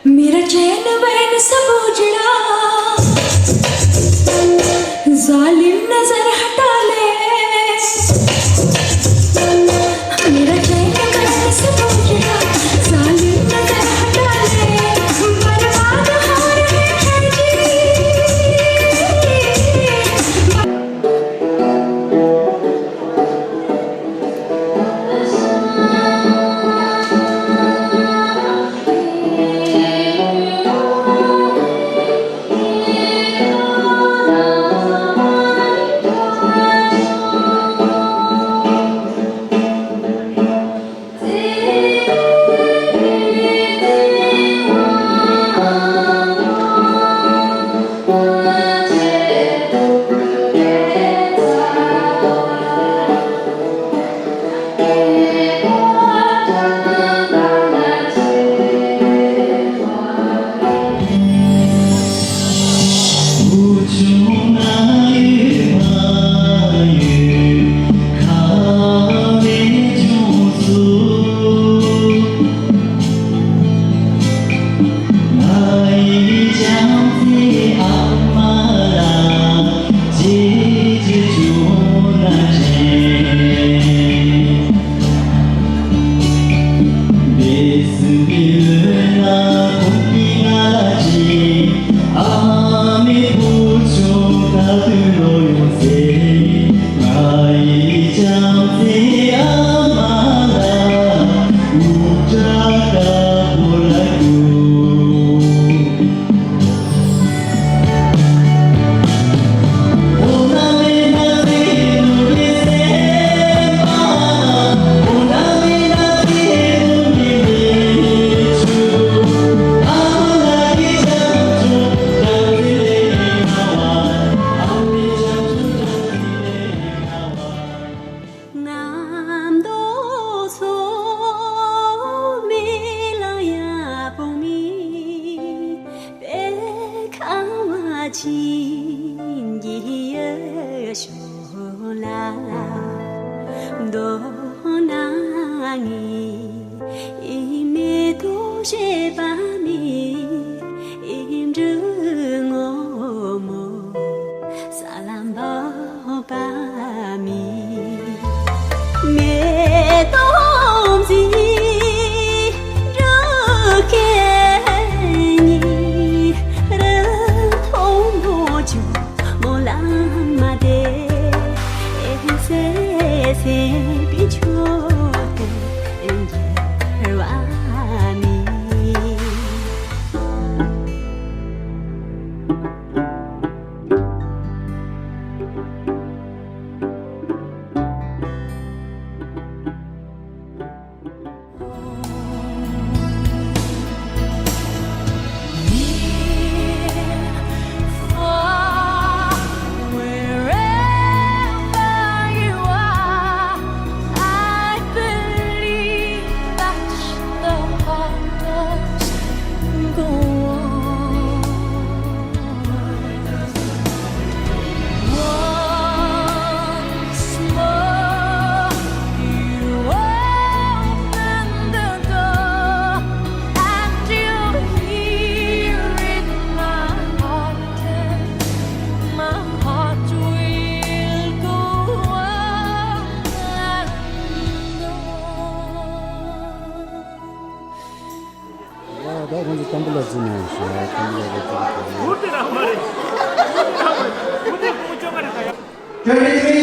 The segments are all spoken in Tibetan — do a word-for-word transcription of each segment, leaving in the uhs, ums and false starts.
मेरा चैन वैन सब उजड़ा, जालिम नजर हटा ले। मेरा चैन वैन सब उजड़ा, जालिम नजर हटा ले। बर्बाद हो रहे हैं जी।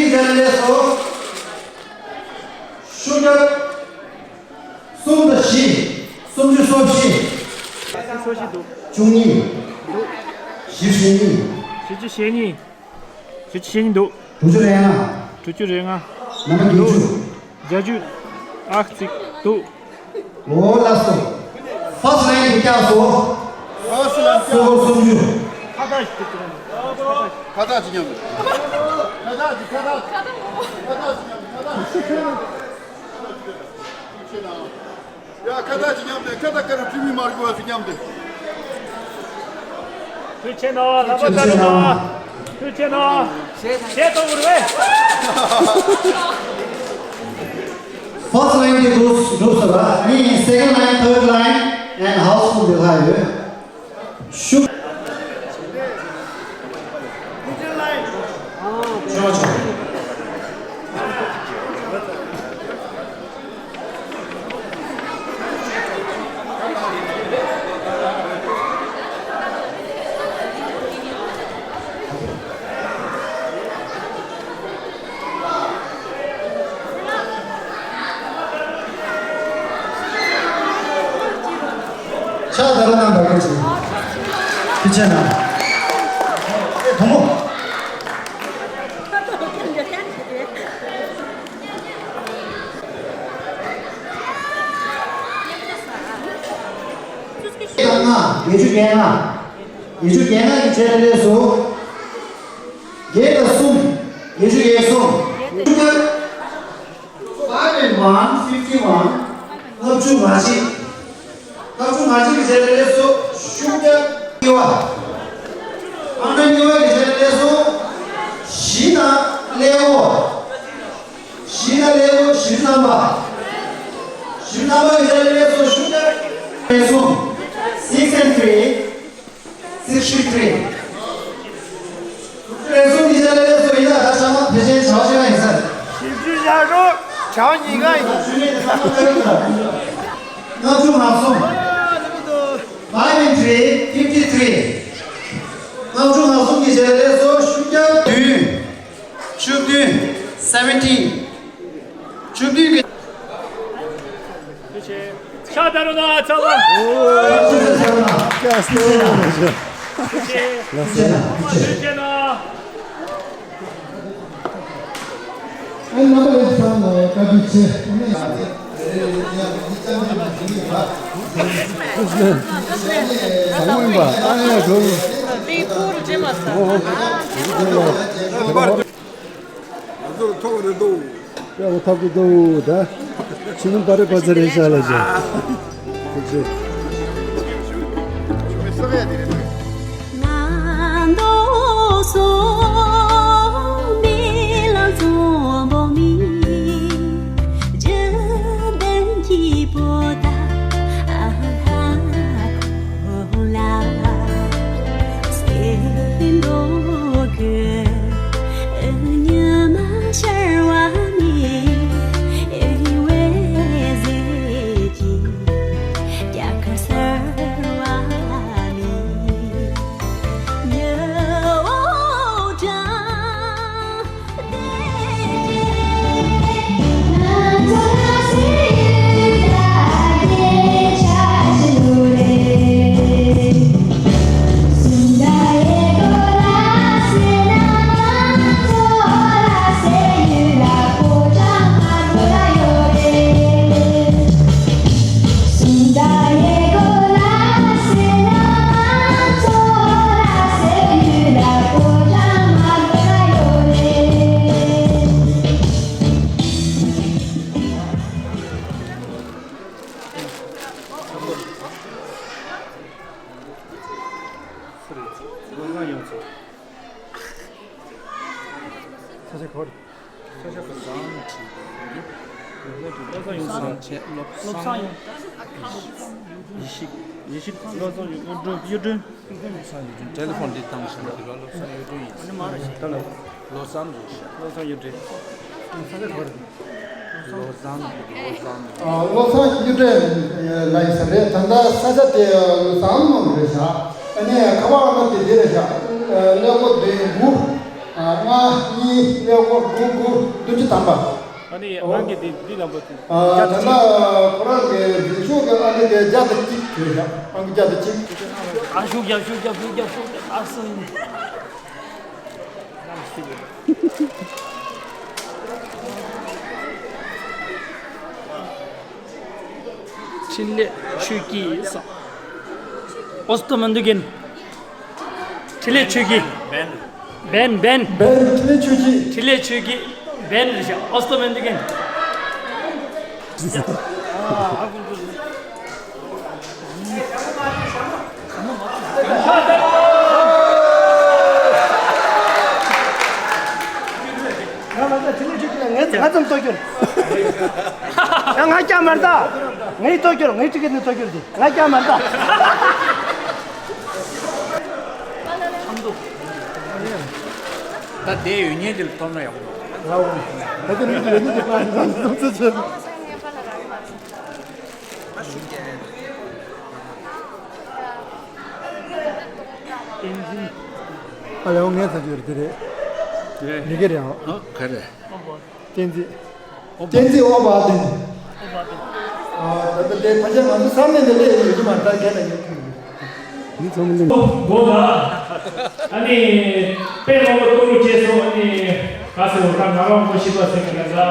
ཀྱི་ལས་སོ། ཤུགས་རྒྱབ། གསུམ་དང་བཞི། སུམ་ཅུ་སོ་བཞི། སོ་བཞི་འདུག་བཅུ་གཉིས། འདུག་བཞི་བཅུ་ཞེ་གཉིས། བཞི་བཅུ་ཞེ་གཉིས། བཞི་བཅུ་ཞེ་གཉིས་འདུག་དྲུག་ཅུ་རེ་ལྔ། དྲུག་ཅུ་རེ་ལྔ། ནམ་པ་བརྒྱད་ཅུ། བརྒྱད་ཅུ། ཨ་ཙི། འདུག་ལོ་ལ་སོ། ཕར་སི་ལའིན་དུ་བཀྱག་སོ། སོ་སོ་སུམ་ཅུ། ཁ་བཏགས་ཅིག་ཁ་བཏགས་ཅིག་མཉམ་དུ། ཁ་བཏགས་ཅིག་ཁ་བཏགས་ཅིག་ཁ་བཏགས་ཅིག་མཉམ་དུ། ཁ་བཏགས་ཅིག་མཉམ་དུ། ཁ་བཏགས་ཅིག་མཉམ་དུ། ཡ། ཁ་བཏགས་ཅིག་མཉམ་དུ། ཁ་བཏགས་ཀ་ར་བྲིས་མི་མར་གོ་བ་ཞིག་མཉམ་དུ། ཐུགས་རྗེ་གནང་། ལག་པ་བརྡབ་གནང་། ཐུགས་རྗེ་གནང་། གཞས་གཏོང་དགོས་རེད། First line དེ་འགྲོ་འགྲོ་ས་ར། ཨ་ནི་second line, third line and house full དེ་ལྷག་ཡོད། ཤུགས། ཆོག་ཆོག་ཕྱག་དར་གནང་བར་གྱིས། ཐུགས་རྗེ་གནང་། ཨེ་བུ་མོ། ལྔ། བརྒྱད་ཅུ་གྱ་ལྔ། བརྒྱད་ཅུ་གྱ་ལྔ་གི་རྗེས་ལ་སླེབས་སོང་། བརྒྱད་དང་གསུམ། བརྒྱད་ཅུ་གྱ་གསུམ། Five and one, fifty one. ལྔ་བཅུ་ང་གཅིག་ལྔ་བཅུ་ང་གཅིག་གི་རྗེས་ལ་སླེབས་སོང་། ཤུགས་རྒྱབ། གཉིས་པ། ཨང་གྲངས་གཉིས་པ་གི་རྗེས་ལ་སླེབས་སོང་། བཞི་དང་ཀླད་ཀོར། བཞི་དང་ཀླད་ཀོར། བཞི་རྩམ་པ། བཞི་རྩམ་པ་གི་རྗེས་ལ་སླེབས་སོང་། ཤུགས་རྒྱབ། སླེབས་སོང་། Six and three. Sixty three. རེ་ཟུང་གི་ཆ་ལ་སླེབས་སོང་ཡིན་ན། ད་ཚང་མ་ཕལ་ཆེར་བྱ་བ་ཤེས་པ་ཡིན་ས་རེད། བཞི་བཅུ་ཞེ་དྲུག་བྱ་བ་གཉིས་ཀ་ཡིན། ལྔ་བཅུ་ང་གསུམ། Five and three, fifty three. ལྔ་བཅུ་ང་གསུམ་གྱི་ཆ་ལ་སླེབས་སོང་། ཤུགས་རྒྱབ། བདུན། བཅུ་བདུན། Seventeen. བཅུ་བདུན་གྱི། ཕྱག་དར་རོགས་གནང་། ཚང་མ། ཕྱག་དར་རོགས་གནང་། ཐུགས་རྗེ་ཆེ། ཐུགས་རྗེ་ཆེ་གནང་། ཨ་ནི་རྣམ་པ་ལྷན་རྒྱས་ཚང་མ་ལ་བཀའ་དྲིན་ཆེ། ཚང་མ་ཡིན་པ། ཨ་ནི་གྲོགས། ང་ཚོར་ཐོག་རེ་འདུག་ཡག་པོ་ཐོབ་ཀྱི་འདུག་ད་ཕྱི་ནང་པ་རེ་པ་ཚ་རེ་ཤ་ལ་ཇ། ཐུགས་རྗེ། ས་ཆ་ག་བར། ས་ཆ་བཟང་། བློ་བཟང་ཡོད་ས། བློ་བཟང་ཡོད། ཡེ་ཤེས། ཡེ་ཤེས། བློ་བཟང་ཡོད། གཡུ་སྒྲོན། གཡུ་སྒྲོན། བློ་བཟང་ཡོད་དྲན། ཊེ་ལེ་ཕོན་འདི་བཏང་ཤག་ལ། བློ་བཟང་ཡོད་དྲན་ཡིན། ཨ་ནི་མ་རེད་ཤག་ལ། བློ་བཟང་རེད་ཤག་བློ་བཟང་ཡོད་དྲན། ས་ཆ་ག་བར། བློ་བཟང་། བློ་བཟང་། ཨ། བློ་བཟང་གཡུ་སྒྲོན་ལ་ཡིན་ས་རེད། ད་ལྟ་ས་ཆ་དེ་བློ་བཟང་ནང་རེད་ཤག་ཨ་ནི་ཁ་པར་ཨང་དེ་འདི་རེད་བཞག་ཀླད་ཀོར་བདུན་དགུ། ལྔ་གཉིས་ཀླད་ཀོར་དགུ་དགུ་བདུན་ཅུ་ཐམ་པ། ཨ་ནི་ཨོ། རང་གི་འདི་འདི་ལམ་པོ་དེ། ཨ་ད་ལྟ་ཁོ་རང་གི་འཛིན་ཤོག་གི་ཨ་ནི་གི་བརྒྱ་དང་གཅིག་བྱས་བཞག་ཨང་ཀི་བརྒྱ་དང་གཅིག་ཨ་ཤུགས་རྒྱབ་ཤུགས་རྒྱབ་ཤུགས་རྒྱབ་ཤུགས་རྒྱབ་ཨ་སུ་ཡིན། འཕྲིན་ལས་ཆོས་སྐྱིད་སོགས། ཨོ་སྟོ་མན་དུ་གིན། འཕྲིན་ལས་ཆོས་སྐྱིད། བན། བན་བན། བན་འཕྲིན་ལས་ཆོས་སྐྱིད། འཕྲིན་ལས་ཆོས་སྐྱིད། བན་རེད་ཤག་ཨོ་སྟོ་མན་དུ་གིན། ང་ང་ཚོ་འཕྲིན་ལས་ཆོས་སྐྱིད་ལ་ངས་ང་ཚོ་ལྟོ་རྒྱུར། ཡང་ང་སྐྱ་མར་ད། ངའི་ལྟོ་རྒྱུར་ངའི་ཊི་ཀེ་ཊི་ནས་ལྟོ་རྒྱུར་དེ། ང་རྒྱ་མ་འདའ། ད་དེ་ཡོད་ཉེན་དེ་ལ་ཐོབ་ན་ཡག་པོ་འདུག་ད་དེ་མི་དེ་ཡོད་ཉེན་དེ་པ་རང་བསམ་ཚུལ་བྱེད། ཨ་ལེ་འོ་ངས་ཟ་རྒྱུ་རེད་དེ་རེད། རེད། མི་སྒེར་ཡང་། ཨ་ག་རེ། བསྟན་འཛིན། བསྟན་འཛིན་ཨོ་བ་དིན། ཨ་ད་ལྟ་དེ་ཕལ་ཆེར་ང་ཚོ་ས་གནས་འདི་ལས་ཡོད་ཀྱི་མ་རེད། ད་རྒན་ལ་ཡོད་ཀྱི་མི་ཚང་མ་ལ། མགོ་ལ། ཨ་ནི། དཔེ་མང་པོ་གཏོང་རོགས་བྱས་སོང་། ཨ་ནི། ག་ཟེར་བ་ད་ང་རང་མགོ་ཤི་པ་ཟེར་གི་ན་འདྲ།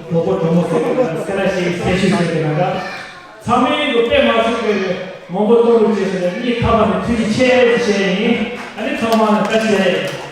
གྲོགས་པོ་གྲོགས་མོ་ཟེར་གི་ན་འདྲ། སེ་ར་ཤི་སེ་ཤི་ཟེར་གི་ན་འདྲ། ཚང་མས་གི་དཔེ་མ་ཤི་གི་མང་པོ་གཏོང་རོགས་བྱས་སོང་། གཉིས་ཁ་པ་ནས་ཐུགས་རྗེ་ཆེ་ཆེ་ཡིན། ཨ་ནི་ཚང་མ་ལ་བཀྲ་ཤིས་བདེ་ལེགས།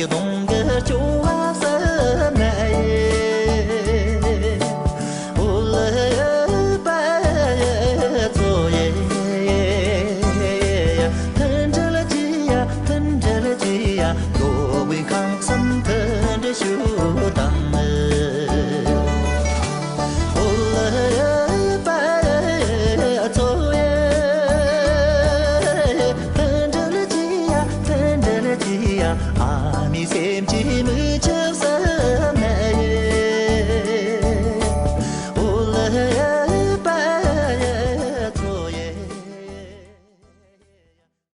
གདོང་གི་ཅོ།